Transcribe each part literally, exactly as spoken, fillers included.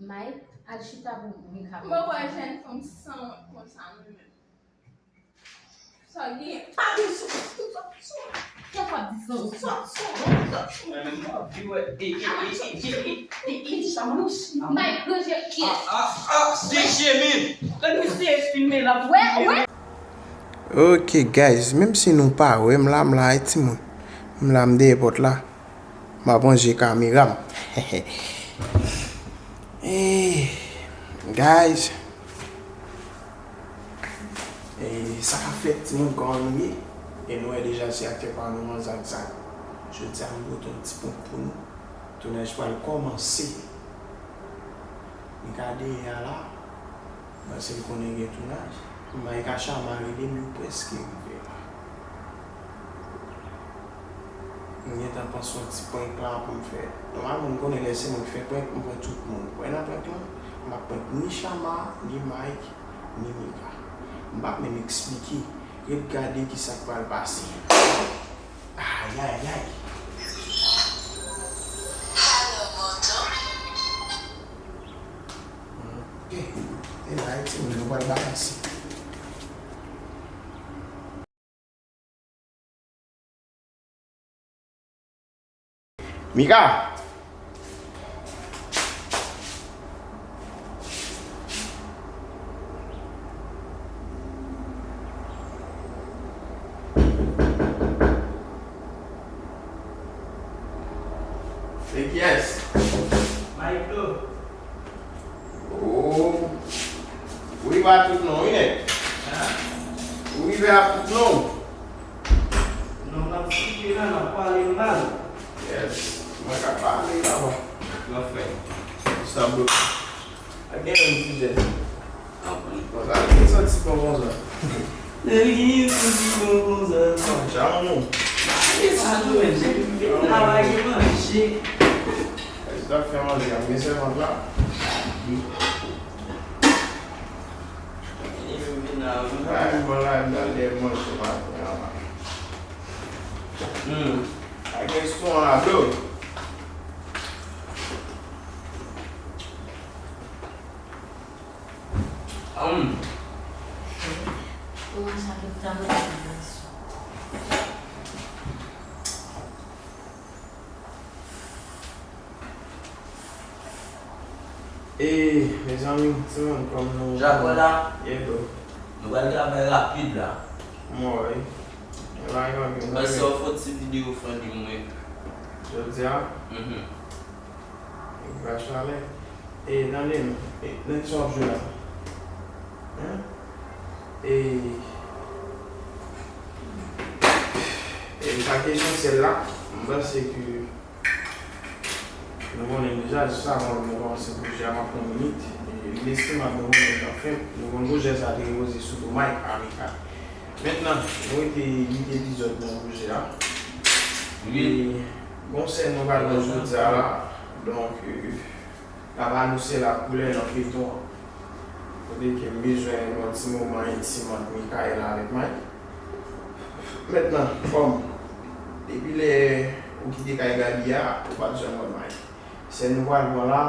Mike, al chita pou Mika. Mwen wè jèn fanm sanwont konsa mwen menm. Sa w gen? Pa gen sou. Sòt sou. Kèk w ap di sou? Sòt sou. Sòt sou. Mwen menm mwen anvi wè. E, e, e, e, e, e, e, e, sa mwen osi. Mike, ranje. Ah, ah, ah, se Jemil. Lè misye filme la. Wè, wè. Ok guys, menm si nou pa wè m la, m la wi timoun. M la, m dèyè pòt la. M ap ranje kamera m. Eh, guys. Eh, sa k ap fèt timoun, kòman nou ye? E nou wè deja se aktè pa nou an Zak Zak. Jodi a m pote yon ti prank pou nou. Tounaj pral kòmanse. Mika dèyè a la. Paske l konnen gen tounaj. Mike ak Chama rele m, yo prèske rive la. M gentan panse yon ti prank la pou m fè. Nòmalman m konnen lè se mwen ki fè prank, m pran tout moun. Wè nan prank lan, m ap prank ni Chama, ni Mike, ni Mika. M p ap menm eksplike. Ret gade kisa k pral pase. Ayayay. Ok. E la, e timoun, nou pral balanse. Mika! Se kiyès? Mayik Flo. Oh. Ou rive a tout non, wi nèg. Ou rive a tout non. Non, n ap site la, n ap pale mal. Yes. Mwen ka pale la, bon. Mwen fè. Sa bro. Ak gen yon ti jèn. Konsa, li santi bon konsa. Li santi bon konsa. Janm ou. Li santi bon. Travay ki manje. Li ta fè manje, ap gen sèvant la. Ay, bon la, m pral dèyè manje maten an la. Hmm. Ak gen sou an la, bro. Hum. Ou manje ak tan nan. E, mezanmi, timoun, kòm nou. Jack, wè la? Yeah, bro. Nou pral travay rapid la. Mwen wè. Mwen pa gen anpil. Mwen se yon fon ti videyo fè di mwen. Jodi a? Mhm. Nèg pa chalè. E, tande m. E, nan ki sa w ap jwe la? Hein? E, e sa k esansyèl la, m panse ke nou konnen deja, jis avan nou kòmanse pwojè a, m ap pran minit. E, li estimab nou konnen l ap fèt. Nou konn pwojè sa te repoze sou do Mike Amical. Mentnan, nou rete uit epizòd nan pwojè a. E, gon sèn nou pral nan jodi a la. Donk, e, N ap anonse la koulè nan feyton an. Kote ke m bezwen yon ti moman entim ant Michaela avèk Mike. Mentnan, kòm, depi lè ou kite kay Gaby a, ou pa t janm wè Mike. Sèn nou pral pran la,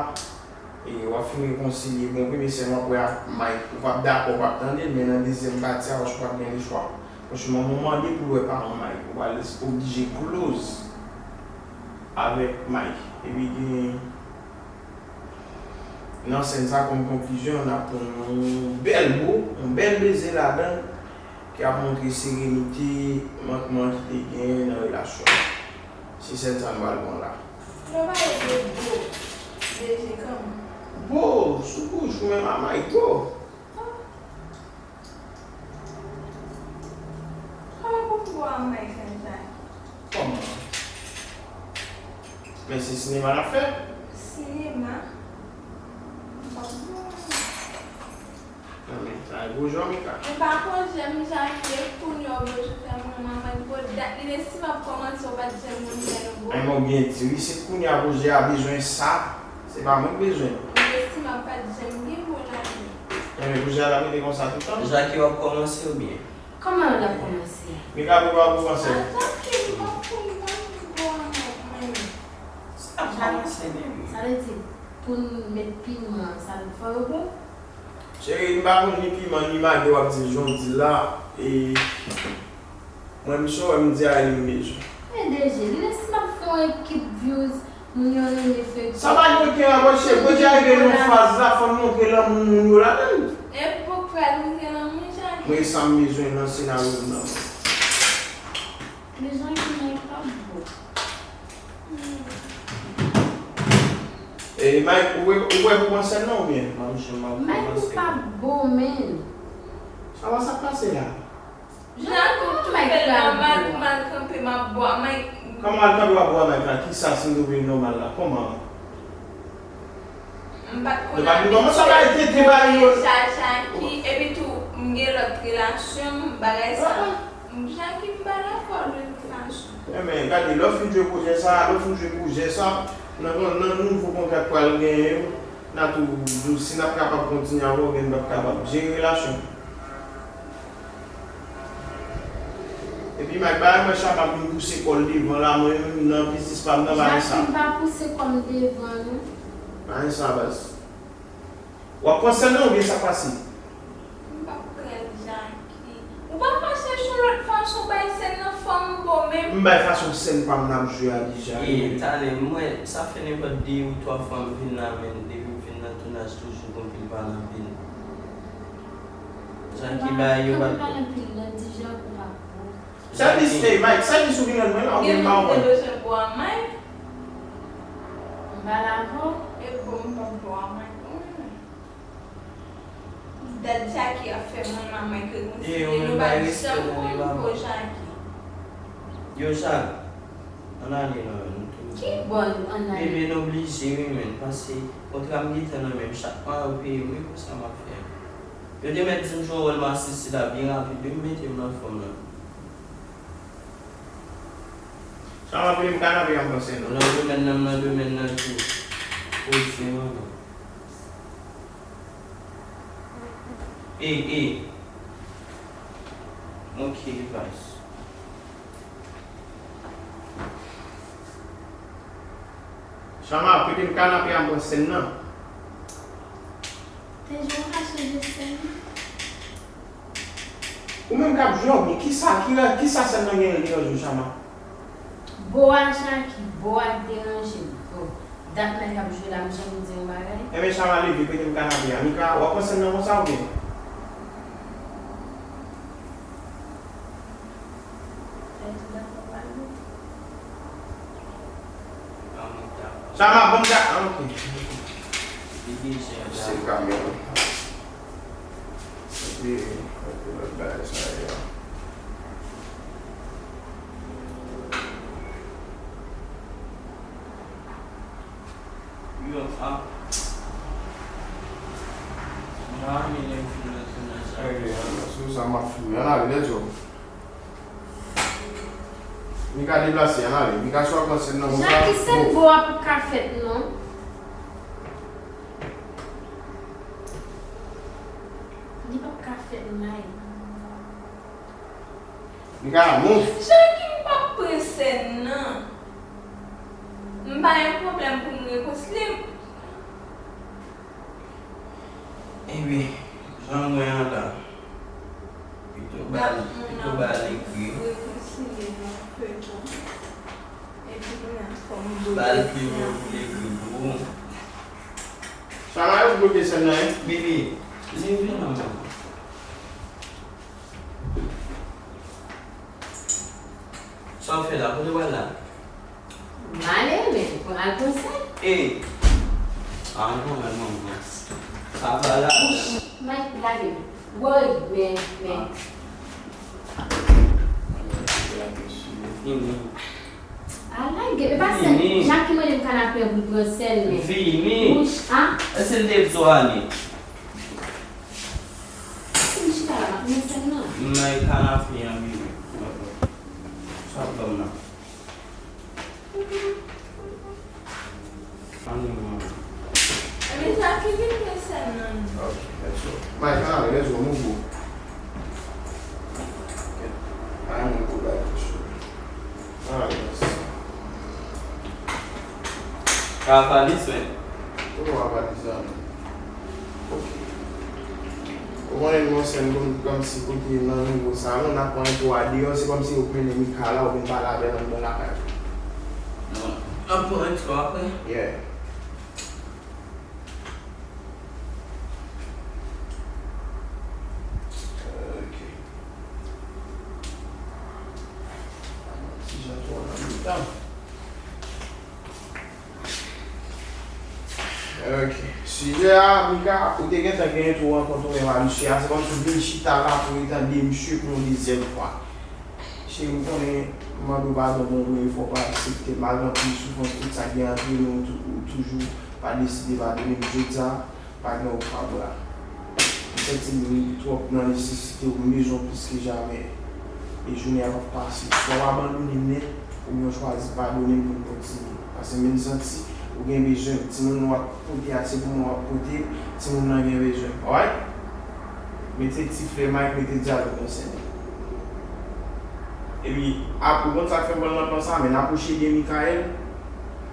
e w ap fin rekonsilye. Bon, premye sèn w ap wè ak Mike, ou p ap dakò, ou p ap tande l, men nan dezyèm pati a, ou p ap gen lechwa. Franchman, mwen mande pou l wè paran Mike, ou pral oblije close avèk Mike. Epi gen Nan sèn sa, kòm konklizyon, n ap pran yon bèl bo, yon bèl beze ladan, ki ap montre serenite, mankman ki te genyen nan relasyon an. Se sèn sa n pral pran la. Flo pale de bo, beze kòman? Bo, sou bouch ou menm a Mike, bo. Kòman pou m bo a Mike konsa? Kòman? Men se sinema n ap fè? Sinema? M p ap bo a Mike. Non, men sa e gwo jòm, Mika. M pa konn jèm Jackie, e kounye a w bezwen fè mwen manman gwo dat li, men si m ap kòmanse, w pa t jèm konn fè nou bo. Ay, mwen byen di, wi, se kounye a pwojè a bezwen sa. Se pa mwen k bezwen l. Mezanmi, m ap pa t janm gen mo ladan. Enben, pwojè a t ap rete konsa tout tan? Jackie, w ap kòmanse oubyen? Kòman l ap kòmanse? Mika, pou w ap kòmanse. Jackie, m p ap konn, m p ap konn bo a Mike mwen menm. Sa ap kòmanse menm. Sa vle di, Pou n met piman, sa n fè yo bon? Cheri, m pa konn ni piman, ni magi w ap di jan w di la. E mwen, m sou wè m di a li m bezwen. E D J, li lè si m ap fè yon ekip views, moun yo renmen feyton. Sa pa gen okenn rapò, cheri. Bondye rive nan faz la, fò n montre lanmou moun yo ladan l. E pou pral montre lanmou, Jackie. Mwen, sa m bezwen nan senaryo m nan. Men Jackie, Mike pa bon. E Mike, ou wè, ou wè pou pran sèn nan oubyen? Mike ou pa bon, men. Sa va, sa k pase la? Jan tou tou fè nan mal, mal kanpe, m ap bwa, Mike. Kòman mal kanpe w ap bwa Mike la? Kisa si m te vin nòmal la? Kòman? M pa t konn abitye Jackie, epi tou, m gen lòt relasyon m, bagay sa. Jackie, m pa dakò de tout fason. Enben, gade, lè w fin jwe pwojè sa, lè w fin jwe pwojè sa, nan, nan nouvo kontra k pral genyen yo, n a tou di w si n ap kapab kontinye avè w oubyen n p ap kapab jere relasyon. Epi Mike, bagay mwen Chama vin pouse kò l devan la, mwen menm nan biznis pa m nan, bagay sa. Jackie, m pa pouse kò m devan, non. Bagay sa, baz. W ap pran sèn nan oubyen sa k pase? M p ap pran l, Jackie. Ou pa ka chèche yon lòt fason bay sèn nan, fò m bon menm. M bay fason sèn pa m n ap jwe a deja. E, talè, mwen, sa fè nenpòt de ou twa fwa m vin la, men depi m vin nan tounaj, toujou gon pil pale anpil. Jan ki bay yo pa. Pale anpil nan di Jan ou pa bon. Sèvis, ey, Mike, sèvis ou vin rann mwen la, oubyen m pa wè? Ou te bezwen bò a Mike? M pale avè w? E bon, m p ap bò a Mike, non. Dat Jackie ap fè mwen la, Mike rekonsilye nou, pa janm konn bò Jackie. Yo, Jacques, ann ale non, nou tou. Ki bò ann ale? Bebe, n oblije wi, men, paske kontra m gentan nan men m, chak mwa yo peye m, wi, pou sa m ap fè a. Yo te mèt di m jwe wòl masisi la byen rapid, wi, m mete m nan fòm nan. Sa m ap vle m kanape an panse non. Nan domèn nan, m nan domèn nan tou. Poze manman. Ey, ey. Ok, baz. Chama, prete m kanape a, m pran sèn nan. Te jwe w ka chanje sèn nan? Ou menm k ap jwe, oubyen kisa, ki ra-, kisa sèn nan genyen deranje w, Chama? Bo a Jackie, bo a k deranje m. Bon, dat Mike ap jwe la, m janm di yon bagay. Enben, Chama, leve, prete m kanape a. Mika, w ap pran sèn nan konsa, oubyen? Chama, ban m ka-, ah, ok. Se kamera. Ok, ok, lòt bagay sa yo. Yo, ah. Mwen renmen lè m fin nan tounaj la. Ey, an, sou sa m ap filme. Ann ale, let's go. Mika deplase, ann ale. Mika swa pran sèn nan konsa. Jackie, sèn bo a p ap ka fèt non. Li p ap ka fèt, Mike. Mika, move. Jackie, m p ap pran sèn nan. M pa gen pwoblèm pou m rekonsilye m. Ebyen, jan mwen an la, pito ba l, pito ba l egri. Ba l plim yo pou l egri pou ou. Sa va yo bloke sèn nan, wi. Bebe, leve non, manman. Sa w fè la? Kote w al la? M ale, men, pou al pran sèn. E! A, non, men, non, non. Sa pa la. Mike, lage m. Woy, men, men. Vini. A, lage, e pa sèn. Vini. Jackie mande m kanape an pou l pran sèn, men. Vini. Bouch, a. Èske l te di w ale? Si m chita la, m ap pran sèn nan. M nan kanape an, bebe. Sa w ban m nan? Ann, mwen. Ebyen, sa ki vin fè sèn nan. Ok, let's go. Mike, ann ale, let's go, move, bro. Ay, mwen pou gade, sou. Ann ale, let's go. Ka pa li swen. Ou ap pale sa non. Ok. Ou konnen nou ansèm kòm, kòmsi kote nan nivo sa non, n ap pran entwo a deyò, se kòmsi yo k mennen Mika la, ou vin pale avè l anndan lakay ou. Non, n ap pran entwo apre. Yeah. Ok. Ti jan twò nan mitan. Ok. Sijè a, Mika, ou te gentan gen entwo rankont ou menm a misye a. Se kòmsi w vin chita la pou w retande misye pou yon dezyèm fwa. Cheri, m konnen m mande w padon pou yon premye fwa w pa aksepte. Malgre anpil soufrans, tout sa k gen antre nou, ou tou-, ou toujou pa deside padone m. Jodi a, pa gen okap la. M santi m twòp nan nesesite w, m bezwen w plis ke jamè. E jounen an p ap pase. Swa w abandone m nèt, oubyen w chwazi padone m pou n kontinye. Paske m vin santi ou gen bezwen m. Timoun w ap pote a, se pou mwen w ap pote, timoun nan gen bezwen m. Alright? Mete ti flè Mike, mete dyalòg nan sèn. Epi, ap, ou konn sa k fè m pran nan plan sa, men n apwoche de Mikael,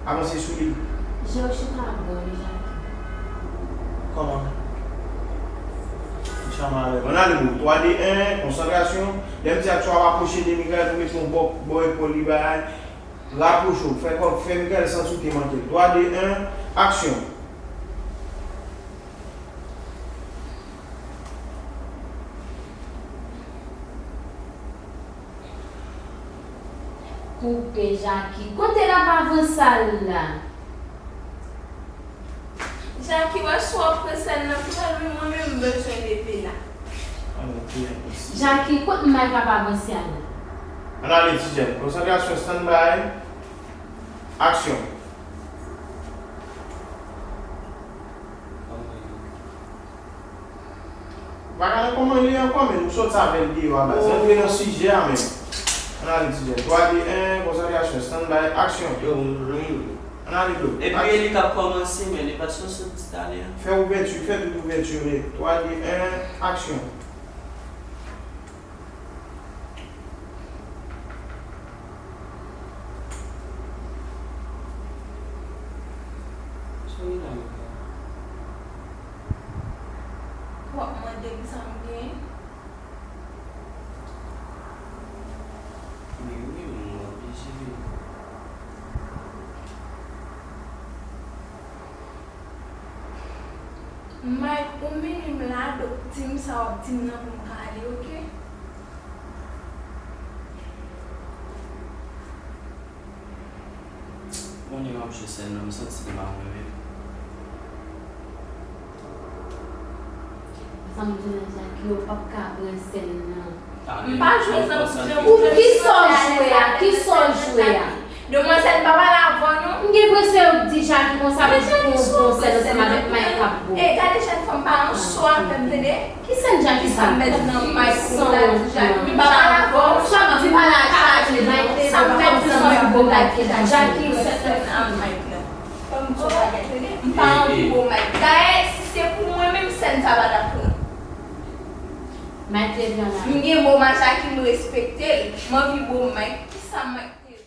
avanse sou li. Je w chita bò wi, Jackie. Kòman? Ou chita malè. Ann ale bro. Twa, de, en, konsantrasyon. Lè m di aksyon, ap apwoche de Mikael pou mete yon bò, bò epòl li bagay. Rapwoche w. Fè kò, fè Mikael santi w te manke l. Twa, de, en, aksyon. Koupe Jackie. Kote l ap avanse al la? Jackie, wè si w ap pran sèn nan pi lwen, mwen menm m bezwen leve la. Jackie, kote Mike ap avanse al la? Ann ale, ti jèn. Konsantrasyon, stand by. Aksyon. Ou pa ka nan kòman li ankò, men ou sot sa avè l deyò a baz. Antre nan sijè a menm. Ann ale, ti jèn. Twa, de, en, konsantrasyon, stand by, aksyon. Yo, m, m. Ann ale, bro. Epi e li k ap kòmanse, men li pa t sot sot talè a. Fè ouvèti, fè tout ouvèti yo nèt. Twa, de, en, aksyon. W ap mande m sa m gen? Men wi, m oblije vini. Mike, ou mennen m la, donk di m sa w ap di m nan pou m ka ale, oke? Konnen m ap jwe sèn nan, m santi m pa mwen menm. Sa m di nan Jackie, ou p ap ka pran sèn nan. M pa jwe zanmi. Pou kisa w jwe a? Kisa w jwe a? Demwazèl pa pale avè w non. M gen presyon yo di Jackie konsa pou pou pou sèl ansanm avèk Mike k ap bo. E gade jèn fanm pa yon so avè m tande. Ki sèn Jackie sa? Sa m mèt nan Mike pou m ta di Jackie. M pa pale avè w. Sa m di pale a Jackie. Sa m mèt nan Mike pou m ta di Jackie. Jackie sèn nan Mike la. Fò m di w bagay tande. M pa anvi bo Mike. Dayè si se pou mwen menm sèn sa pa t ap pran. Mike leve ann ale. M gen bo m a Jackie, m respekte l. M anvi bo Mike. Kisa Mike te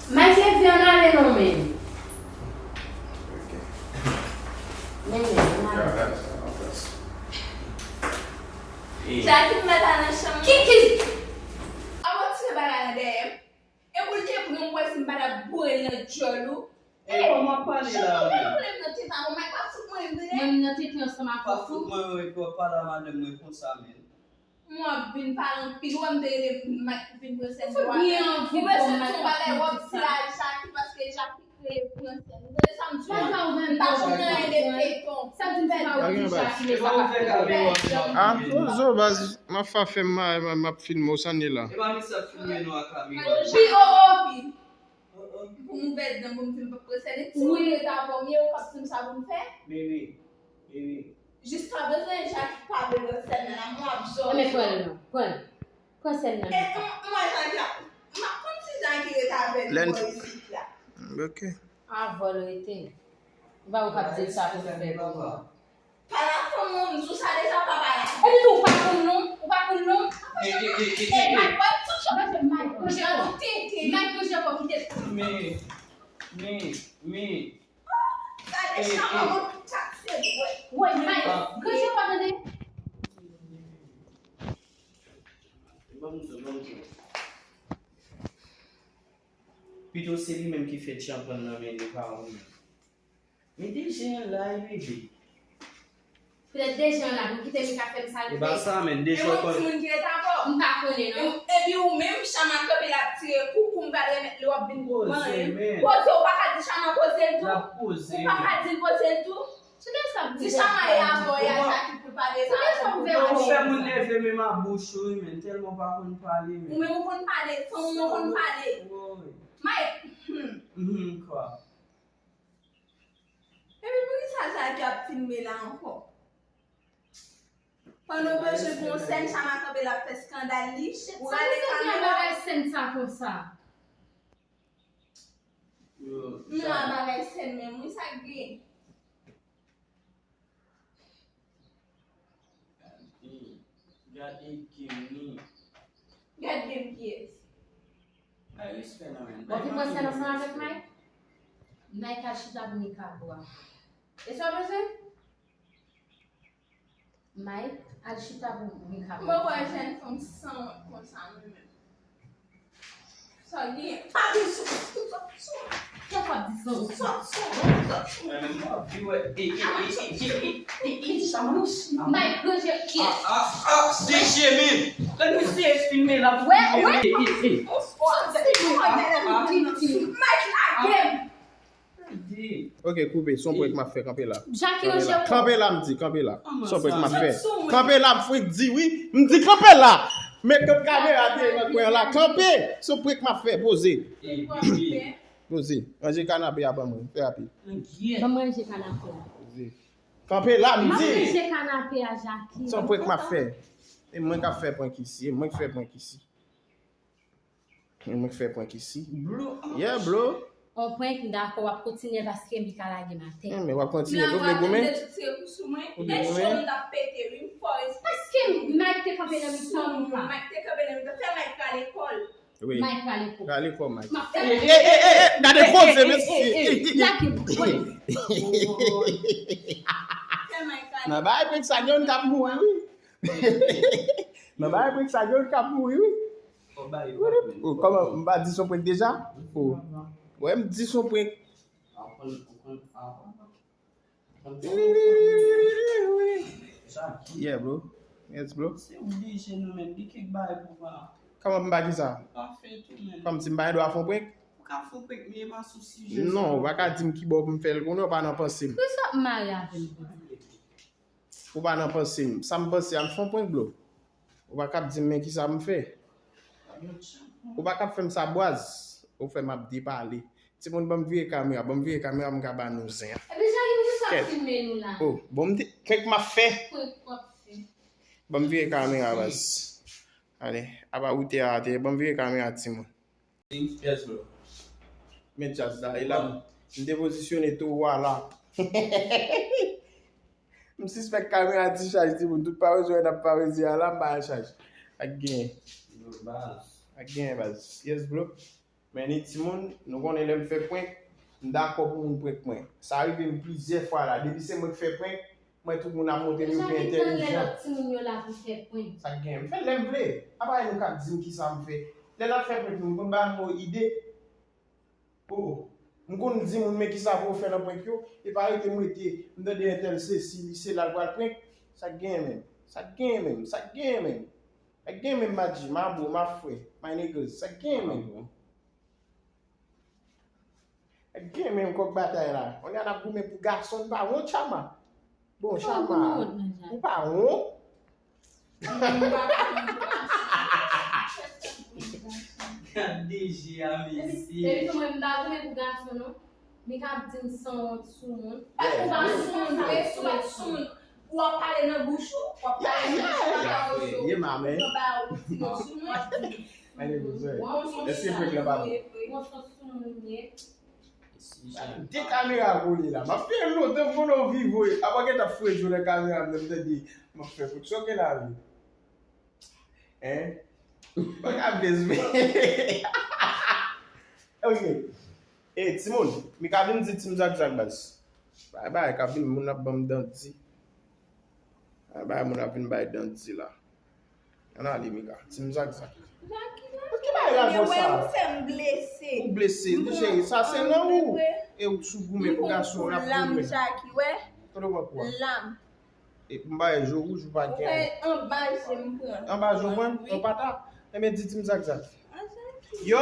Mike leve ann ale non men. Ok. Men men, ann ale. Jackie mèt al nan chanm. Ki, ki? Ap retire bagay la dèyè m. E pou l te pran m, ou wè si m pa t ap boure l nan djòl ou. E, m ap pale la, wi. Ou pa fout mwen nan tete a, ou pa fout mwen, tande. Mwen nan tete ansanm ak ou. Pa fout mwen, wi, pou w ap pale a madanm mwen konsa, men. M w ap vin pale anpil, ou wè m te rele Mike pou vin pran sèn pou ou. Ou bezwen di yon bagay, w ap di la Jackie, paske Jackie kreye pran sèn. Ou tande sa m di w? M pa konn anyen de feyton. Sa di m se pa ou ki Jackie, men sa pa fè. Ah, Zozo, baz, m ap fa fè m, m ap filme w, sa n ye la? E pa misye ap filme nou ak kamera. Pi, o, o, pi. Pou m ouvè dan pou m di m p ap pran sèn, e timoun yo ta avè m ye, ou k ap di m sa pou m fè? Bebe, bebe. Jiskaprezan, Jackie pa vle pran sèn nan, m w ap zòrye. Men pran l non, pran l. Sèl nan. E m, m wè jan ki ap, m ap konn si jan ki rete avè l bò isit la. Ok. A vòl rete. Ou pa wè w k ap di l sa pou l fè pou mwen. Pale ak fanm ou, m di w sa deja, pa pale ak li. Epi tou, ou pa konn non, ou pa konn non. E, e, e, e, e, e. Mike, Mike, Mike, Mike, Mike, kite l. Men, men, men. Gade chama mwen pou taksye dwèt. Woy, Mike, granje w pa tande. Ban m di w, ban m di w. Pito se li menm ki fè tchanpan nan men li, pa ou menm. Men deje an la, wi, bebe. Petèt deje an la, pou kite li ka fè m sa l vle. E pa sa, men deje an. E yon timoun ki ret avè w. M pa konnen, non. Epi ou menm, chama kanpe l ap tire koukou, m pral remèt li, w ap vin pran li. Poze, men. Poze, ou pa ka di chama poze l tou? L ap poze, men. Ou pa ka di l poze l tou? Di chama e avè w, e a Jackie pou l pale sa. Ou fè moun leve men ma bouch, wi, men tèlman w pa konn pale, men. Ou menm ou konn pale, fanm ou konn pale. Mike, hmm. Mhm, kwa? Epi poukisa Jackie ap filme la ankò? Pandan w bezwen pou yon sèn, chama kanpe l ap fè eskandal li, shit, sa de kamera. Ou santi bagay sèn sa konsa? Non, a bagay sèn menm, wi, sa k gen? Gade, gade game li. Gad game kiyès? Bay respè non, men. Bon, ki pran sèn ansanm avèk Mike? Mike al chita pou Mika bwa. E sa w bezwen? Mike al chita pou Mika bwa. Mwen wè jèn fanm sanwont konsa mwen menm. Sa w gen? Pa gen sou, sou, sou, sou. Kè pa di sou. Sou, sou, sou, sou. Mwen menm mwen anvi wè. E, e, e, e, e, e, e, e, sa mwen osi. Mike, ranje, yes. Ah, ah, ah, deje men. Lè nou seye filme la. Wè, wè. E, e, e, e. Mike, lage m. Ok, koupe, se yon prank m ap fè, kanpe la. Jackie ranje w. Kanpe la, m di, kanpe la. Se yon prank m ap fè. Kanpe la, m fwenk di, wi. M di, kanpe la. Met tout kamera te nan kwen la. Kanpe. Se yon prank m ap fè, poze. Poze. Ranje kanape a ban mwen, fè rapid. Ban m ranje kanape a. Poze. Kanpe la, m di. M ap ranje kanape a, Jackie. Se yon prank m ap fè. E mwen k ap fè prank isi, e mwen k fè prank isi. Mwen k fè prank isi. Bro. Yeah, bro. On prank, m dakò, w ap kontinye paske m ka lage m atè. Hmm, men w ap kontinye tou, w vle goumen? Ou vle goumen? Paske Mike te kanpe nan mitan nou la. Mike te kanpe nan mitan, fè Mike prale lekòl. Wi. Mike prale lekòl. Prale lekòl, Mike. M ap fè. E, e, e, e, e, gade koze, mesye. Jackie, woy. Fè Mike prale. Nan bagay prank sa, gen yon k ap mouri, wi. Nan bagay prank sa, gen yon k ap mouri, wi. Oh, kòman, m pa di se yon prank deja? Oh. Wè, m di se yon prank. Yeah, bro. Yes, bro. Se oblije nou menm, gen kèk bagay pou pa. Kòman m pa di sa? Pa fè tou menm. Kòmsi m pa gen dwa fè yon prank? Ou ka fè yon prank, men e pa sou sijè sa. Non, ou pa ka di m ki bò pou m fè l konnen, ou pa nan panse m. Poukisa w ap mare avè m konsa? Ou pa nan panse m. Sa m panse a, m fè yon prank, bro. Ou pa kab di m men kisa m fè. Ou pa kab fè m sa, bwaz. Ou fè m ap depale. Timoun, ban m vire kamera, ban m vire kamera, m ka ba nou zen an. Epi Jackie, poukisa w ap filme nou la? Oh, bon, m te, prank m ap fè. Prank w ap fè. Ban m vire kamera, baz. Ale, apa ou te a atè, ban m vire kamera, timoun. Yes, bro. Men djaz la, e la, m te pozisyone towo a la. M sispèk kamera ti chaj, timoun. Tout parezi wè n ap parezi a la, m pa al chaj. Ak genyen. Ak genyen, baz. Yes, bro. Men ni timoun, nou konnen lè m fè prank, m dakò pou moun prank mwen. Sa rive m plizyè fwa la. Depi se mwen k fè prank, mwen tout moun ap montre m yo pi entèlijan. Deja, gen tan lè lòt timoun yo la pou fè prank. Sa k gen? M fè lè m vle. Apa e nou k ap di m kisa m fè. Lè n ap fè prank nou, m konn ba nou ide. Oh, m konn di moun men kisa pou yo fè nan prank yo. E pa rete m rete, m tande entèl sesi, li sela, l pral prank. Sa k gen menm? Sa k gen menm? Sa k gen menm? Sa k gen menm, Madji, ma bro, ma frè, my niggas? Sa k gen menm? Gen menm kòk batay la. Kounye a n ap goumen pou gason, n pa wont, Chama? Bon, Chama, ou pa wont? Gade je a, mesye. Epi tou mwen, m pa goumen pou gason, non. Mika ap di m sanwont, soumoun. Paske ou pa soumoun vre, si w pa t soumoun. W ap pale nan bouch ou, w ap pale nan bouch ou, w ap pale nan bouch ou. Ye, mamen. Mwen ba ou ti mo sou mwen. Anyway, sou mwen. Èske prank la pa bon? Mwen sou moun ye. De kamera kole la. M ap fè lontan m konnen w viv wi. Apa gen t ap fouye dlo nan kamera m nan m tande m ap fè fout choke la wi. Hein? Pa ka bezwen. Ok. E timoun, Mika vin di Team Zakzak baz. Bay bay, ka vin moun ap ban m danti. Bay bay, moun ap vin bay danti la. Ann ale Mika, Team Zakzak. Jackie la. Ki bagay la konsa? Ou fè m blese. Ou blese, cheri, sa se nan ou. E ou sou goumen pou gason, ou ap goumen. Jackie, wè. Kote w pran kou a? Lam. E m ba yo je wouj ou pa gen. Anba je m pran. Anba je w pran? Wi. Yon pata? Enben di Team Zakzak. Yo!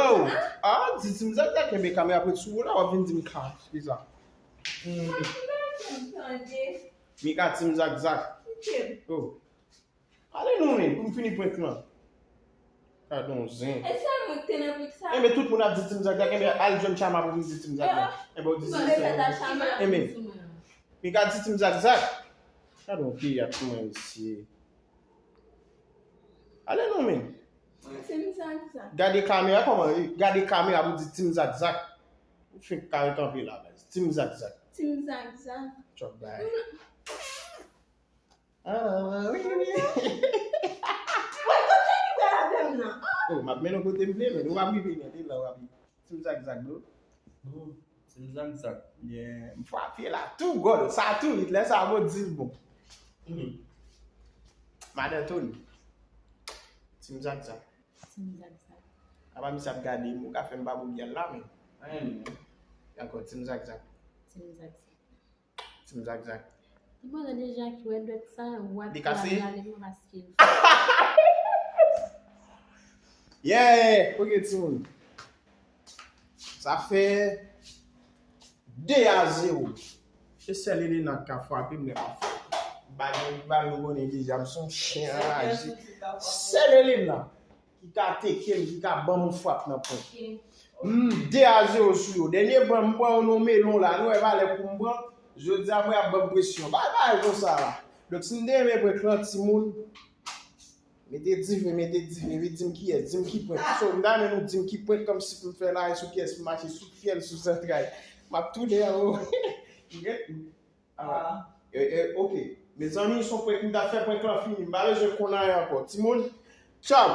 Ah, di Team Zakzak, enben kamera ap ret sou ou la, w ap vin di m ka. Ki sa? Mika Team Zakzak. Oh. Ale non men, pou m fini prank lan. Gadon zen. E sèl mwen ki te nan prank sa. Enben tout moun ap di Team Zakzak, enben al jwenn Chama pou vin di Team Zakzak. Enben ou di Team Zakzak. Enben. Mika di Team Zakzak. Gadon peyi a tou mwen mesye. Ale non men. Team Zakzak. Gade kamera kòman, gade kamera pou di Team Zakzak. Ou fenk kare kanpe la, guys. Team Zakzak. Team Zakzak. Chòk bay. Ah, wi, wi. Mwen kontan ki pral avè m nan. Oh, m ap mennen w kote m vle, men ou p ap rive nèt, e la w ap Team Zakzak, bro. Oh, Team Zakzak. Yeah, m frape la, tou gòl, sa tou rit, lè sa a, bon, di l bon. Madan Tony. Team Zakzak. Team Zakzak. Apa misye ap gade m, ou ka fè m pa bout gyal la, men. Anyen, men. Dakò, Team Zakzak. Team Zakzak. Team Zakzak. Li poze deja ki wè dwèt sa, w ap pale mwen paske l. Yeah! Ok, timoun. Sa fè de a zewo. Se sèl Elena ki ka frape m lè m ap frape. Bagay, bagay, nou konnen deja, m se yon chen anraje. Sèl Elena ki ka teke m, ki ka ban m yon frap nan pwen. M de a zewo sou yo. Dènye pwen, m pran yon non melon la. Nou wè valè kou m pran. Jodi a, mwen ap ban m presyon. Bay bay konsa la. Donk, si n te renmen prank lan, timoun, mete dife, mete dife. Epi di m kiyès, di m ki prank. So, m ta renmen nou di m ki prank kòmsi pou m fè la, e sou kiyès pou m mache sou fyèl, sou zantray. M ap tounen anwo. Ah. Eh, eh, ok. Mezanmi, se yon prank m t ap fè, prank lan fini. M pa bezwen konn anyen ankò. Timoun, tchaw!